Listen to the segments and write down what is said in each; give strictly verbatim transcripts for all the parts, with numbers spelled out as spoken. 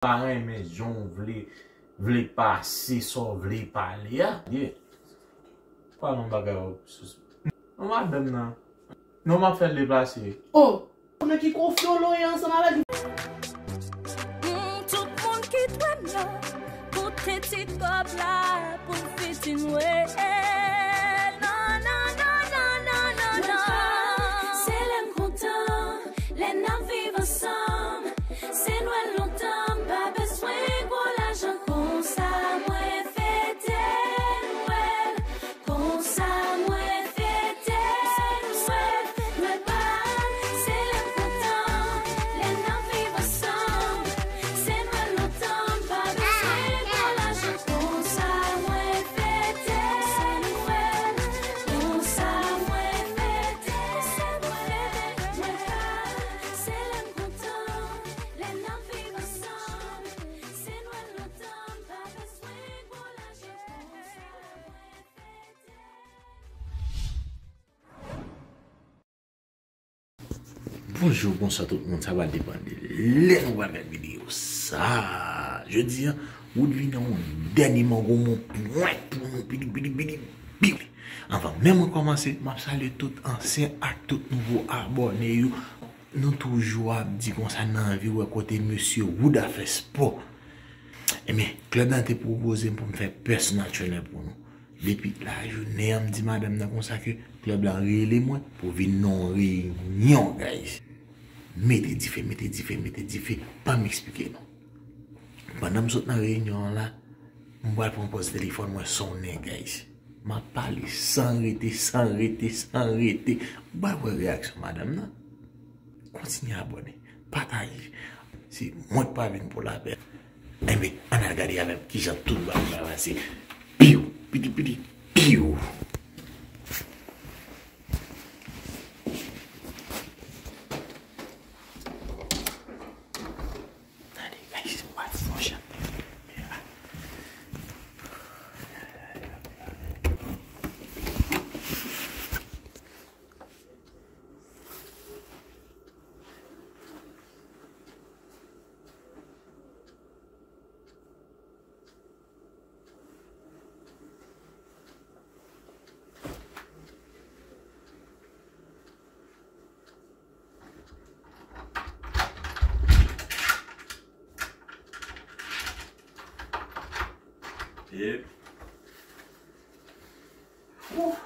pa renmen jan w vle, vle pase sa w vle pale a. Yeah. Pale yon bagay w sou. Non, madanm nan. Non, m ap fè l deplase. Oh! Konnen ki konfyolo ye ansanm avèk. Mm, tout moun ki dwe m yo, koute ti kòb la pou fiti Nwèl. Non, non, non, non, non, non, non. Se lè m kontan, lè n ap viv ansanm. Se Nwèl lontan, m pa bezwen gwo lajan konsa, mwen fete Nwèl. Konsa mwen fete Nwèl, Nwèl pa, se lè m kontan, lè n ap viv ansanm. Se Nwèl lontan, m pa bezwen gwo lajan. Konsa mwen fete Nwèl, konsa mwen fete Nwèl, Nwèl pa, se lè m kontan, lè n ap viv ansanm. Se Nwèl lontan, m pa bezwen gwo lajan. Bonjou, bonswa tout moun, sa va depann de lè nou va fè videyo sa. Jodi a, Wood vin nan yon dènye mango, mon pwen pou nou, pili, pili, pili, pili. Anvan menm mwen kòmanse, m ap salye tout ansyen ak tout nouvo abòne yo. Nou toujou ap di konsa n anvi wè kote mesye Wood a fè spò. Ebyen, klèb la te pwopoze m pou m fè personal trainer pou nou. Depi lajounen an, m di madanm nan konsa ke klèb la rele mwen pou vin nan yon reyinyon, guys. Mete dife, mete dife, mete dife, ban m eksplike nou. Pandan m sot nan reyinyon an la, m pral pran pòz telefòn mwen sonnen, guys. M ap pale san rete, san rete, san rete. Ou pral wè reyaksyon madanm nan. Kontinye abòne, pataje. Se mwen k pral vin pou lapè. Enben, ann al gade avè m kijan tout bagay va pase. Piw, piti, piti, piw. Tande, guys, m pral fè yon chat. Yep. Whew.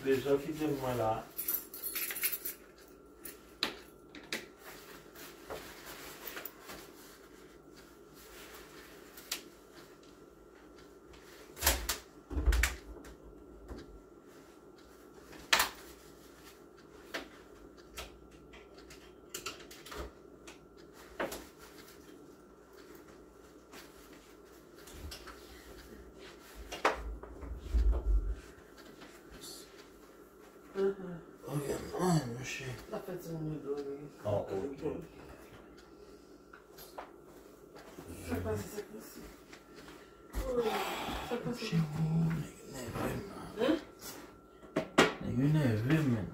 Deja kite mwen la. Mhm. Ok, mwen, monchè. N ap fè timoun yo dòmi. Oh, ok. Sa k pase, sa k pase? Sa k pase? Monchè, oh, nèg yo nève m, man. Hein? Nèg yo nève m, man.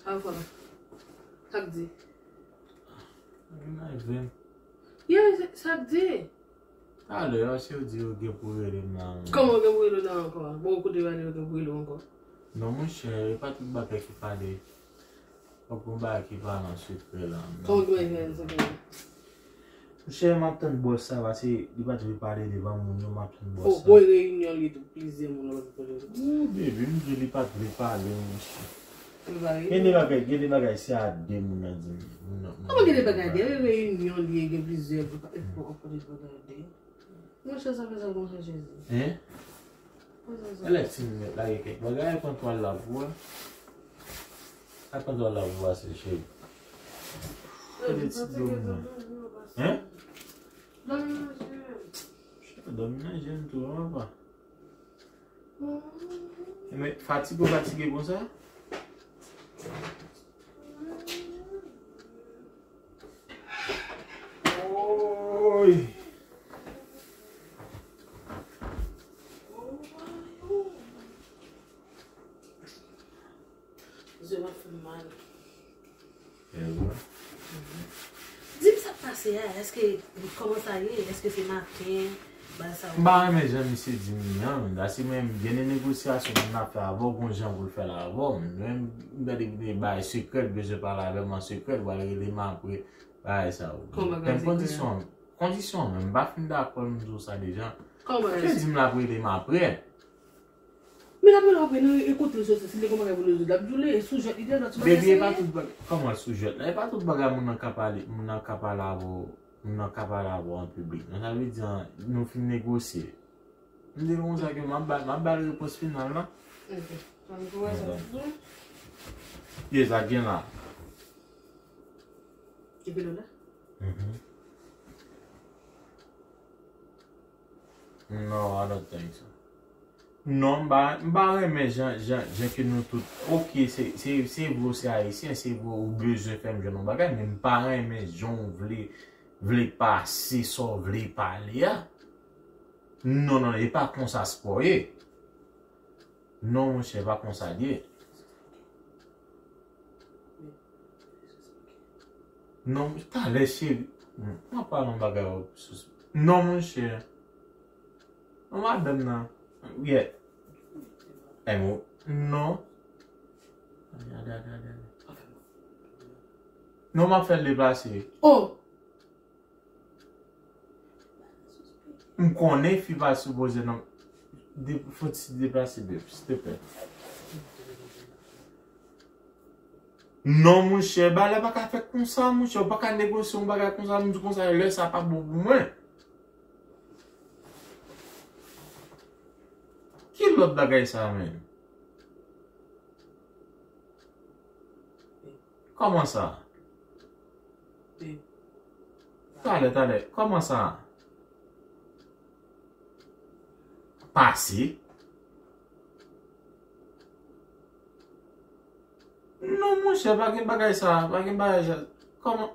Sa w fè la? Sa k di? Nèg yo nève m. Yeah, sa k di? Talè a, si yo di yo gen pou rele m la, man. Kòman yo gen pou rele w la ankò? Bon, kote yo ale yo gen pou rele w ankò? Non, monchè, e pa tout bagay ki pale. Fòk gon bagay ki pale an sekrè la, man. Kòman ki bagay ki pale an sekrè la? Monchè, m ap tann bòs sa, paske li pa t vle pale devan moun yo, m ap tann bòs sa. Oh, bon, reyinyon li tou, plizyè moun ap pale. Ooh, baby, m di li pa t vle pale, monchè. Li pa vle? Gen de bagay, gen de bagay, se a de moun nan di m. Kòman gen de bagay a de? Reyinyon li ye, gen plizyè moun ap pale de bagay a de. Monchè, sa fè sa konsa, Jezi. Hein? Fè sa, sa. Alèk, si nou mèt lage kèk bagay, pran twal la pou wè. Al pran twal la pou wè, se cheri. Gade ti dòmi nan. Hein? Dòmi nan je m. Dòmi nan je m tou, papa. Men fatige w fatige konsa? Wi. Zye m ap fè m mal. Di m sa k pase a, èske, kòman sa ye? Èske se maten? Bagay sa yo. M pa renmen jan misye di m nan, men dasi mwen, m gen de negosyasyon pou m ap fè avè w, gon jan pou l fè l avè w. Mwen, m gade de bagay sekrè, l bezwen pale avè m an sekrè, l pral rele m apre, bagay sa yo. Kòman bagay sekrè? Kondisyon, kondisyon, men m pa fin dakò, m di w sa deja. Kòman bagay sekrè? Misye di m l ap rele m apre. Men apre la, apre, nan ekoute l sou, si li gon bagay pou li di, l ap di w li, e sou jwèt li te, l ap sou bagay serye. Baby, e pa tout bagay, kòman sou jwèt la? E pa tout bagay moun nan ka pale, moun nan ka pale avè w, moun nan ka pale avè w an piblik. Non, sa vle di, an, nou fin negosye. M di l konsa ke m ap ba, m ap ba l repons final la. Ok. Ann kou wè sa. Ye, sa gen la. Ki velo la? Mhm. No, I don't think so. Non, m pa, m pa renmen jan, jan, jan ke nou tout. Ok, se, se, se vre w se ayisyen, se vre w bezwen fè m jwenn yon bagay, men m pa renmen jan w vle, vle pase sa w vle pale a. Non, non, e pa konsa spò ye. Non, monchè, e pa konsa l ye. Non, talè, cheri. M ap pale yon bagay, w ap sou. Non, monchè. Non, madanm nan. Yeah. M o. Non. Non, m ap fè l deplase. Oh! M konnen fi pa sipoze non. De, fò ti deplase, babe, silteplè. Non, monchè, bagay la pa ka fèt konsa, monchè. Ou pa ka negosye yon bagay konsa, m di konsa, lè sa pa bon pou mwen. Ki lòt bagay sa, menm? Kòman sa? Talè, talè. Kòman sa? Pase. Non, monchè, pa gen bagay sa. Pa gen bagay sa. Kòman?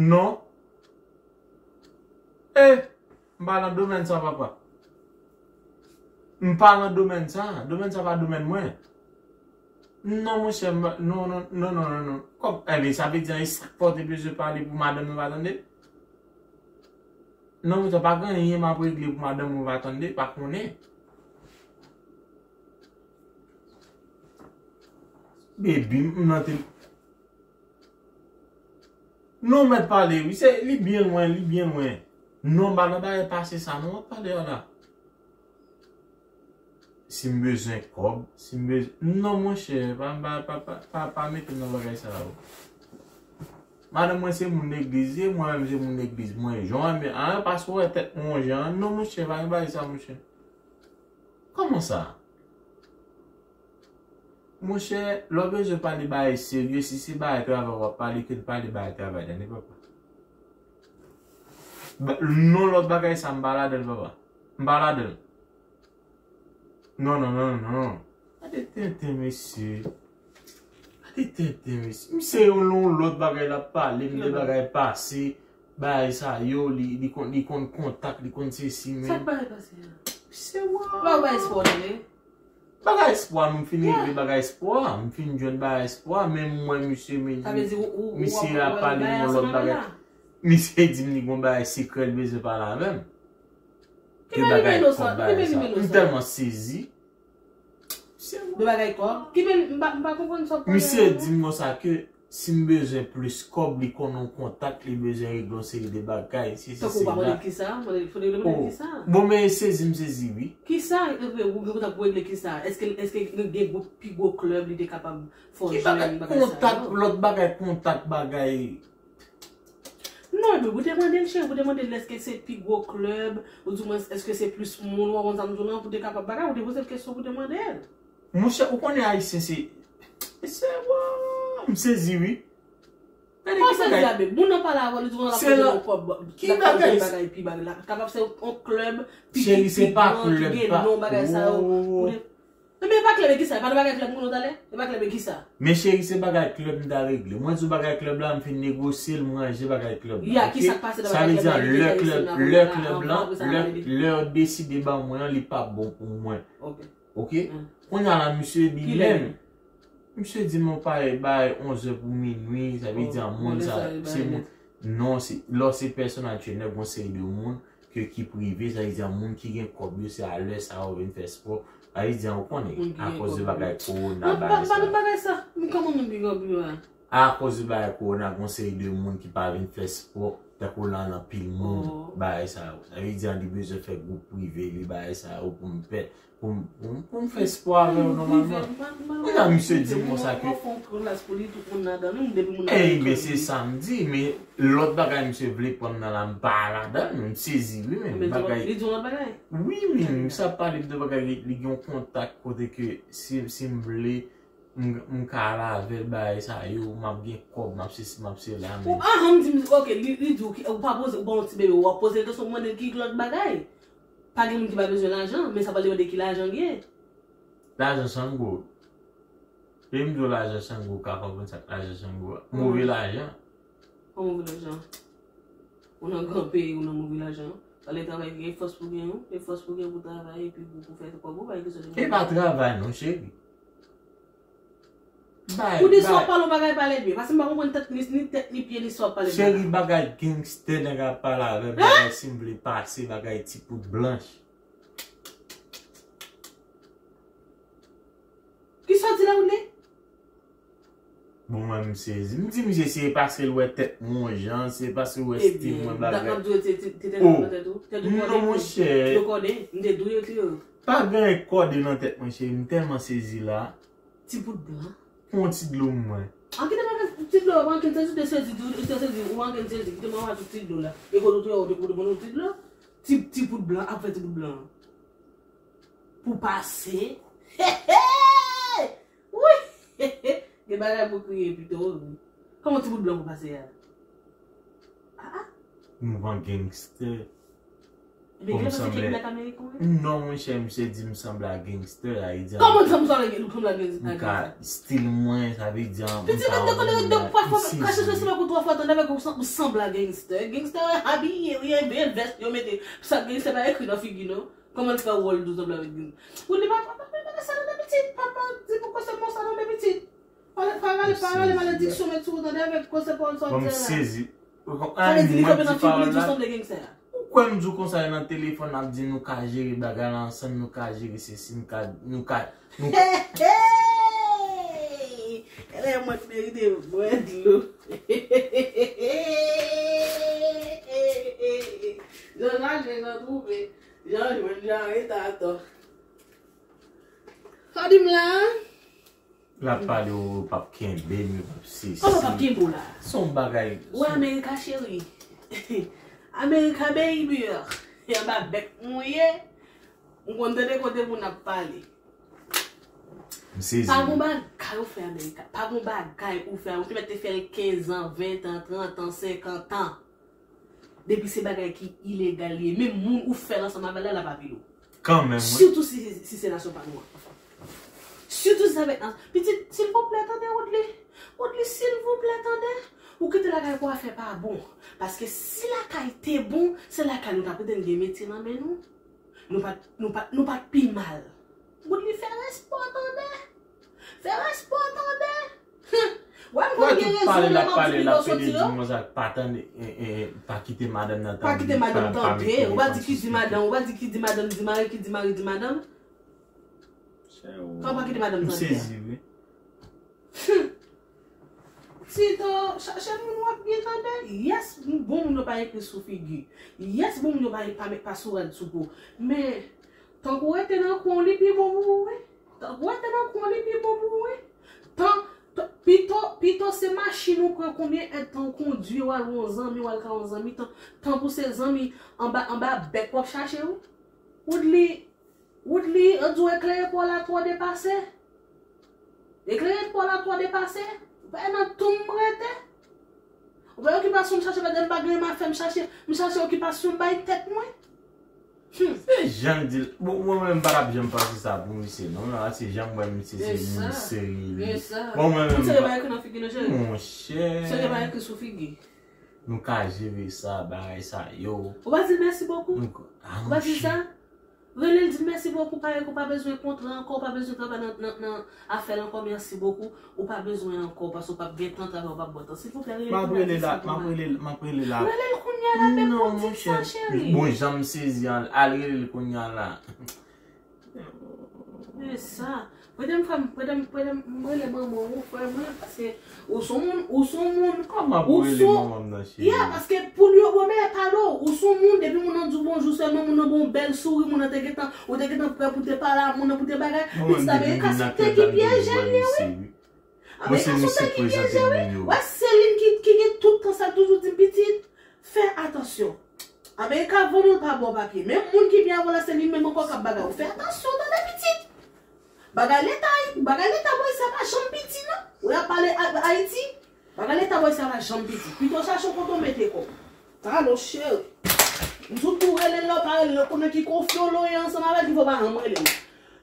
Non. E, m pa nan domèn sa, papa. M pa nan domèn sa. Domèn sa pa domèn mwen. Non, monchè, m pa, non, non, non, non, non, non. Kòm, ebyen, sa vle di, e sa k fè w te bezwen pale pou madanm mwen pa tande? Non, monchè, pa gen anyen m ap regle pou madanm mwen pa tande, pa konnen. Baby, m nan te. Non, mèt pale, wi, se, li byen lwen, li byen lwen. Non, m pa nan bagay pase sa, non, w ap pale a la. Si m bezwen kòb, si m bezwen, non, monchè, pa, pa, pa, pa, pa, pa mete m nan bagay sa yo. Madanm mwen se moun legliz, e mwen menm se moun legliz. Mwen, jan mwen, a, paske w wè tèt mwen yon jan, non, monchè, pa gen bagay sa, monchè. Kòman sa? Monchè, lè w bezwen pale bagay serye, si se bagay travay w ap pale, ke n pale bagay travay, tande papa. Ba, non, lòt bagay sa, m pa ladan l, papa. M pa ladan l. Non, non, non, non, non. Gade tenten, mesye. Gade tenten, mesye. Misye yon lon lòt bagay l ap pale, m de bagay pase, bagay sa yo, li, li konn, li konn kontak, li konn sesi, men. Sa k bagay pase a? Misye, waw. Pa bay espwa w tande. Bagay espwa, m fin regle bagay espwa, m fin jwenn bagay espwa, men m wè misye, men misye ap pale yon lòt bagay. Misye di m li gon bagay sekrè, l bezwen pale avè m. Ki bagay kòb bagay sa? M tèlman sezi. De bagay kòb? Ki men, m pa, m pa konprann sa w pale a, non. Misye di m konsa ke si m bezwen plis kòb, li konn yon kontak, li bezwen regle yon seri de bagay, sesi, sela. Tankou w pa mande l kisa? Mande, fode w mande l kisa? Bon, men sezi, m sezi, wi. Kisa? Ou gen kontak pou regle kisa? Èske, èske gen gwo, pi gwo klèb li te kapab fè w jwenn bagay sa yo? Ki bagay kontak, lòt bagay kontak, bagay. Non, epi pou te mande l, cheri, pou te mande l, èske se pi gwo klèb, oudimwens, èske se plis moun, w konn sa m di w lan, pou te kapab bagay, ou te poze l kesyon pou te mande l. Monchè, ou konnen ayisyen se, se, waw, m sezi, wi. Gade ki bagay. Moun nan pale avè w, li di w l ap pote yon kòb, l ap pote bagay pi bagay la. Kapab se yon klèb pi, pi gran, ki gen non, bagay sa yo. Pou te Men e pa klèb e kisa? E pa nan bagay klèb m konnen w t ale? E pa klèb e kisa? Men cheri, se bagay klèb m t al regle. Mwen di w bagay klèb la, m fin negosye l, m ranje bagay klèb la. Ya, oke? Kisa k pase nan bagay klèb la? Sa vle di, lè klèb, lè klèb la, lè, lè yo deside ban mwen an, li p ap bon pou mwen. Oke? Kounye a la, misye di lè m. Misye di m, ou pare bay onzè pou minwi, sa vle di an moun sa, se moun. Non, se, lè w se personal trainer, gon seri de moun ke ki prive, sa vle di an moun ki gen kòb yo, se a lè sa yo vin fè spò. Sa vle di an ou konnen, akoz de bagay kowona, bagay sa. Bagay sa, m kòman moun ki gen kòb yo a? Akoz de bagay kowona, gon seri de moun ki pa vin fè spò, tankou lan anpil moun, bagay sa yo. Sa vle di an li bezwen fè gwoup prive li, bagay sa yo pou m fè, pou m, pou m, pou m fè spò avè yo nòmalman. Kounye a misye di m konsa ke Ey, men se sa m di, men lòt bagay misye vle pran m nan la, m pa ladan l, m sezi wi, men bagay. Li di yon lòt bagay? Wi, men misye ap pale m de bagay, li, li gen yon kontak kote ke si, si m vle, m, m ka al avè l, bagay sa yo, m ap gen kòb, m ap sesi, m ap sela, men. Ou, ah, m di, m, ok, li, li di w, ou pa poze, ou pa yon ti bebe, w ap poze l kesyon, mande l ki lòt bagay. Pa gen moun ki pa bezwen lajan, men sa pa demande ki lajan l ye. Lajan Chango. Lè m di w lajan Chango, ou ka konprann sa k lajan Chango a. Move lajan. An move lajan. Ou nan gran peyi, ou nan move lajan. Sa lè travay gen fòs pou gen, gen fòs pou gen pou travay, epi pou, pou fè kòb ou, pa gen kesyon de. E pa travay non, cheri. Bay, ou di sa w ap pale yon bagay, pale byen. Paske m pa konprann tèt ni, ni tèt ni pye ni sa w ap pale byen. Cheri, bagay gangster nèg ap pale avè m, bagay si m vle pase, bagay ti poud blanch. Ki sa w di la, Woodley? Bon, mwen, m sezi. M di misye, se paske l wè tèt mwen yon jan, se paske l wè stil mwen bagay. Ebyen, dat m ap di w, te, te, te tèt ou nan tèt ou? Tèt ou kòde? Non, monchè. Yo kòde? M te di w yo te yo. Pa gen kòde nan tèt mwen, cheri. M tèlman sezi la. Ti poud blan. Pran yon ti dlo mwen. An kite mwen ti dlo, ou ankenn sezi, ou te sezi, ou te sezi, ou ankenn sezi. Kite mwen wè tout ti dlo la. E kote ou te wè, ou te kote mwen ti dlo? Ti, ti poud blan, ap fè ti poud blan. Pou pase. He, he! Wi! Gen bagay pou kriye pito, wi. Kòman ti bout blan pou pase a? Ah, ah. Mouvan gangster. Ebyen, gen lè pase ke li mèt ameriken, wi. Non, monchè, misye di m sanble a gangster, Ayiti. Kòman sa m sanble a gangster? M ka stil mwen, sa vle di an. Pitit, mwen te konnen de pwa fwa, kache sou sima pou twa fwa, tande avèk ou sanble a gangster. Gangster abiye, wi, e byen vès yo mete. Sa gangster pa ekri nan figi, non. Kòman l fè wòl dou sanble avèk Grim? Ou li pa, pa, pa, pa, pa, sa nan pitit, papa, di pou konsèy mwen sa nan pitit. Pa, pa rale, pa rale malediksyon met sou ou, tande, avèk konsèy pawòl sa w di la. Bon, m sezi. Sa vle di li kanpe nan figi li tou sanble gangster. Ou kwè m di w konsa nan telefòn, ap di nou ka jere bagay la ansanm, nou ka jere sesi, nou ka, nou ka, nou ka. Hey, hey! Elè mwen merite bwè dlo. Jan chache, jan twouve. Jan jwenn, jan rete atò. Sa w di m la? L ap pale w, w p ap kenbe m, w p ap sesi. Kòman w p ap kenbe w la? Se yon bagay. Ou wè Amerika cheri. Amerika baby. E anba bèk mwen ye. M konn tande kote moun ap pale. M sezi. Pa gon bagay ou fè Amerika. Pa gon bagay ou fè. Ou te mèt te fè l kenz an, ven an, trant an, senkant an. Depi se bagay ki ilegal li ye, menm moun ou fè l ansanm avè l la, l ap apele w. Kanmenm, wi. Sitou si, si se nasyon pa nou an. Sitou si se avèk nasyon. Pitit, silvouplè, tande, Woodley. Woodley, silvouplè, tande. Ou kite lakay pou afè pa bon. Paske si lakay te bon, se lakay nou t ap rete n gen metye nan men nou. Nou pa t, nou pa t, nou pa t pi mal. Woodley, fè respè w tande. Fè respè w tande. Wè m konn gen rezon lè m ap di pitit ou soti yo. Pa tande, pa kite madanm nan tande. Pa kite madanm tande. Ou pa di ki di madanm, ou pa di ki di madanm, di mari, ki di mari, di madanm. Fò w pa kite madanm tande. M sezi, wi. Tito, chache moun w ap byen tande. Yes, bon moun yo pa ekri sou figi. Yes, bon moun yo pa, pa, pa sou rad sou po. Men, tankou rete nan kwen w, li pi bon pou ou, wi. Tankou rete nan kwen w, li pi bon pou ou, wi. Tan, tan, pito, pito se machin ou pran konbyen èdtan w kondwi, w al wè yon zanmi, w al ka yon zanmi, tan, tankou se zanmi anba, anba bèk w ap chache, wi. Woodley, Woodley, an di w eklere pa w la twò depase. Eklere pa w la twò depase. Ou pa nan tonm rete. Ou pa okipasyon m chache, paske m pa gen ma fè m chache. M chache okipasyon bay tèt mwen. Se jan l di l. Bon, mwen menm, m pa t ap janm panse sa pou misye, non. Nan, se jan m wè misye, se moun serye li. Bon, mwen menm, m pa. Monchè. Serye pa ekri sou figi. Nou ka jere sa, bagay sa yo. Ou pa di l mèsi bokou? Ou pa di l sa? Rele l, di l mèsi bokou, parèy ke w pa bezwen kontra ankò, w pa bezwen travay nan, nan, nan afè l ankò, mèsi bokou. Ou pa bezwen ankò, paske w p ap gen tan travay, w p ap bon tan. Silvouplè, rele l kounye a, di l sa pou mwen. M ap rele l, m ap rele l, m ap rele l apre. Rele l kounye a la, men pou w di l sa, cheri. Bon, jan m sezi an, al rele l kounye a la. Men sa. Prete m, frè m, prete m, prete m, m rele manman w, frè mwen, paske ou se yon moun, ou se yon moun. Kòman pou rele manman m nan, cheri? Ya, paske pou l yo, bon, men pale w, ou se yon moun, depi moun nan di w bonjou sèlman, moun nan ba w yon bèl souri, moun nan te gentan, ou te gentan prè pou te pale a moun nan, pou te bagay. Pitit Amerika, se te ki pyeje l ye, wi. Amerika, se te ki pyeje, wi. Wè, Selin ki, ki gen tout tan sa, toujou di m, pitit, fè atansyon. Amerika vann ou l pa ba w papye. Menm moun ki byen avè w la, se li menm ankò k ap bagay ou. Fè atansyon, tande pitit. Bagay leta, bagay leta bò isi a pa janm piti, non. Ou y ap pale A-, Ayiti, bagay leta bò isi a pa janm piti. Pito chache yon kote w mete kò w. Tande, cheri. M di w tou rele l la, w pa rele l, konnen ki konfyon w ye ansanm avè l, ki fè w pa janm rele l.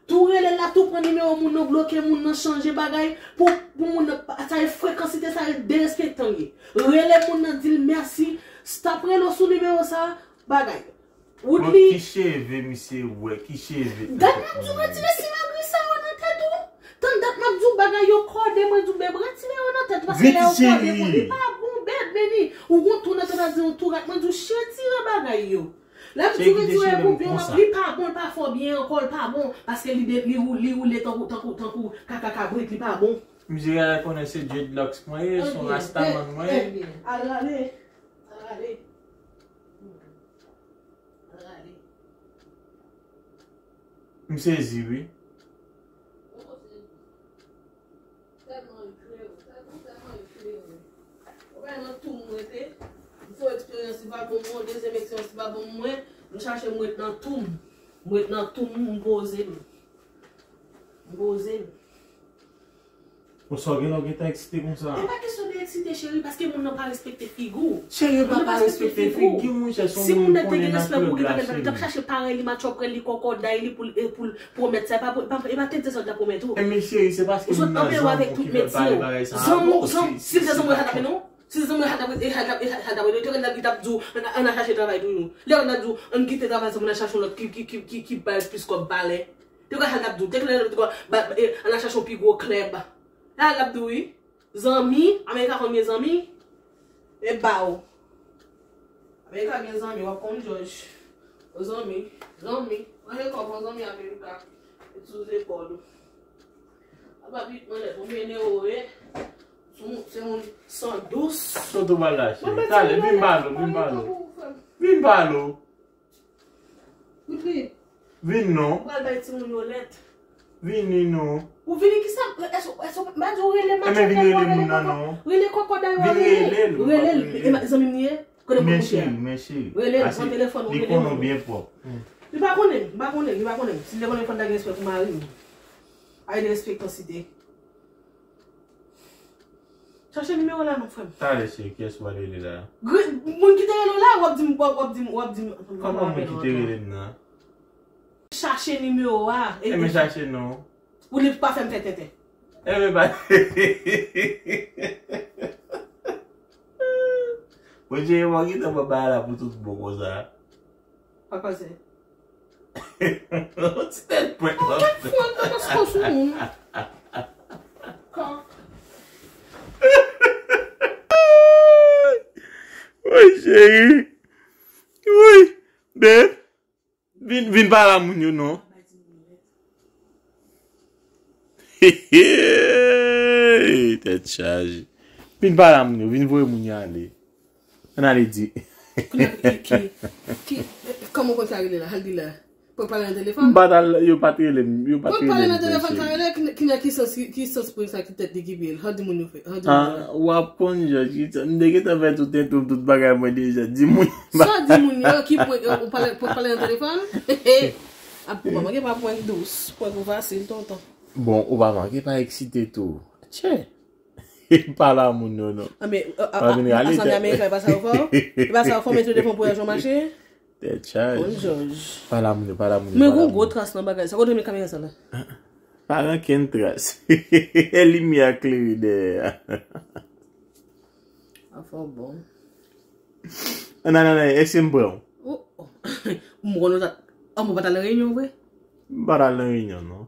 Tou rele l la, tou pran nimewo moun nan, bloke moun nan, chanje bagay, pou, pou moun nan, sa e frekansite, sa e derespektan l ye. Rele moun nan, di l mèsi, stop rele w sou nimewo sa, bagay. Bon, ki cheve misye wè, ki cheve. Dat m ap di w retire simagri sa yo nan tèt ou. Tann dat m ap di w bagay yo kòde, mwen di w beb retire yo nan tèt ou, paske lè yo kòde pou li pa bon, beb, meni. Ou gon tou nan tèt ap di yon tou rat, mwen di w retire bagay yo. Lè m di w retire pou byen, li pa bon, li pa fè w byen ankò, li pa bon, paske li de-, li wou-, li woule tankou, tankou, tankou kaka kabrit, li pa bon. Misye genlè konnen se dreadlocks mwen ye, se yon rastaman mwen ye. Al rale, al rale. M sezi, wi. Tèlman jwe, tèlman, tèlman jwe. Ou wè nan tou m rete. M fè eksperyans li pa bon mwen, dezyèm eksperyans li pa bon mwen. M chache m ret nan tou m. M ret nan tou m, m poze m. M poze m. Bon, sa w gen lè w gentan eksite konsa? E pa kesyon de eksite, cheri, paske moun nan pa respekte figi w. Cheri, pa pa respekte figi w, monchè, se yon moun konnen nan klèb la, cheri. Si moun nan te gen respè pou ou, li t ap chache parèy li, match up li, kòkòday li pou l, e pou l pwomèt sa. E pa, e pa, e pa tenten sa l t ap pwomèt ou. E men cheri, se paske m nan zanmi w ki fè l pale bagay sa a. Zanmi w, si l te zanmi w, l t ap pale non. Si l te zanmi w, l t ap, e, l t ap, e, l t ap, e, l t ap di w, ann, ann al chache travay toujou. Lè l ap di w, ann kite travay sa, ann al chache yon lòt ki, ki, ki, ki, ki bay plis kòb valè. Te kwè sa l t ap di w. Te kwè l t ap di w, ba, e, ann al chache yon pi gwo klèb. Sa l t ap di w, wi. Zanmi, Amerika konn gen zanmi. E ba w. Amerika gen zanmi, w ap konn jòj. O zanmi, zanmi. Manje kòb yon zanmi Amerika. Met sou zepòl ou. Apa pit mwen lè pou mennen w ye. Se yon, se yon san dous. Kote w pral la, cheri? Talè, vin pale w, vin pale w. Vin pale w. Vin non. Ou pral bay timoun yo lèt. Vini non. Ou vini kisa? Èske, èske, m pa di w rele match. Ebyen vin rele moun nan non. Rele kòkòday ou a, rele l. Rele l. E zanmi m li ye? Kote moun kounye a? Men cheri, men cheri. Rele l, pran telefòn ou, rele moun. Li konnen w byen pwòp. Li pa konnen m, li pa konnen m, li pa konnen m. Si l te konnen m, fò l ta gen respè pou mari m. Ay derespektansite. Chache nimewo la non, frè m. Talè cheri, kiyès w al rele la? Moun ki te rele w la, w ap di m, w ap, w ap di m, w ap di m. Kòman moun ki te rele m nan? Chache nimewo a. Ebyen chache non. Ou li pa fè m fè tenten. Ebyen pa. Bon, cheri, mwen gentan pran bagay la pou tout bon konsa. Pa panse. Ti tèt pwent la. Kòk fò an tandans kò sou moun. Kòk. Woy, cheri. Woy, beb. Vin, vin pale a moun yo non. Tèt chaje. Vin pale a moun yo, vin voye moun yo ale. Ann ale di. Kounye a ki, ki, ki, kòman w konn sa rele la? Al di la. Pou pale nan telefòn? M pa t al, yo pa t rele m, yo pa t rele m. Pou pale nan telefòn, sa rele, ki, ki, ki sans, ki sans pou sa ki tèt li ki pye l? Hò di moun yo fè, hò di moun yo fè. W ap konn jòj ki, m te gentan fè tout tenten, tout bagay mwen deja. Di moun. Sa di moun yo, ki pwen, ou pale, pou pale nan telefòn? Ap, ou pa manke pa pwen dous, pwen kou fasil, tonton. Bon, ou pa manke pa eksite tou. Tchè. Pale a moun yo non. A, men, a, a, pa vin rale tèt. Zanmi Ameriken, e pa sa yo fè w? E pa sa yo fè w, mete w devan pou wè jan w mache? Tèt chaje. Bon jòj. Pa lamoun, pa lamoun. Men gon gwo tras nan bagay sa. Kote men kamera sa la? Pa gen okenn tras. E limyè a klere dèyè a. A fò bon. Nan, nan, nan, èske m pran w? M konnen w ta. An, mwen pa t al nan reyinyon vre? M pa t al nan reyinyon, non.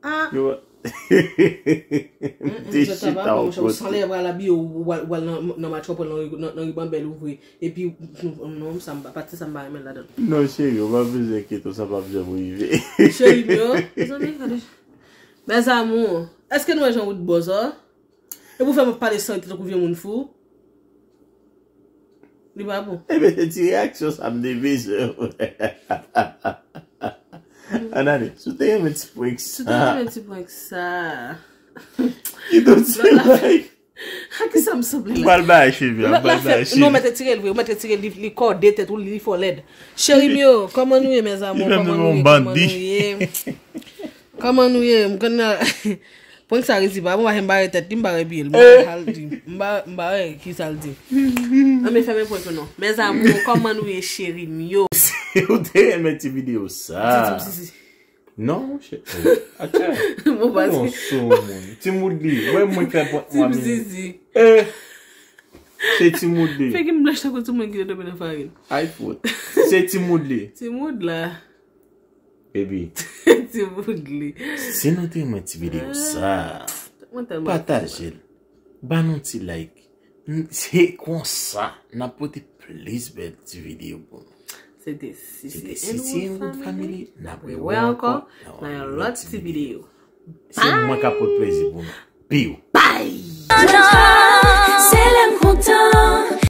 Ah. Yo. M te chita yon kote. San lè pral abiye, ou pral nan, nan match, ou pral nan, nan, nan ribanbèl ouvri. Epi, non, sa m pa, pati sa m pa renmen ladan. Non, cheri, ou pa bezwen enkyete w, sa p ap janm rive. Cheri m yo, mezanmi, gade. Mes amours, èske nou wè jan ou t bòz, an? Epi ou fè m ap pale san rete tankou vye moun fou. Li pa bon. Ebyen, se ti reyaksyon sa m te bezwen. Ann ale, si w te renmen ti prank sa. Si w te renmen ti prank sa. Kite w ti like. A ki sa m sanble la? M pral bay cheve, m pral bay cheve. Non, mèt retire l vre, mèt retire l, li, li kòde tèt ou, li fò lèd. Cheri m yo, kòman nou ye, mes amours? Kòman nou ye? Kòman nou ye? Kòman nou ye? M konn nan prank sa rezi pa bon, m pa janm bare tèt li, m bare pye l. M pa wè sa l di. M pa, m pa wè ki sa l di. Ann men fèmen prank yo non. Mes amours, kòman nou ye, cheri m yo? Si w te renmen ti videyo sa. Di, di, di, di. Non, monchè. Atè. Bon, pa di. Yon sou moun. Ti Moodly. Wè mwen fè prank mwa menm. Ti Moodly. Eh. Se Ti Moodly. Figi m blanch tankou timoun ki te tonbe nan farin. Ay fout. Se Ti Moodly. Ti Mood la. Baby. Ti Moodly. Si nou te renmen ti videyo sa, pataje l. Ba nou ti like. N-, se konsa n ap pote plis bèl ti videyo pou nou. Se te Sisi and Wood Family. N ap rewè ankò nan yon lòt ti videyo. Se mwen k ap pote plezi pou nou. Piw. Bye! Se lè m kontan.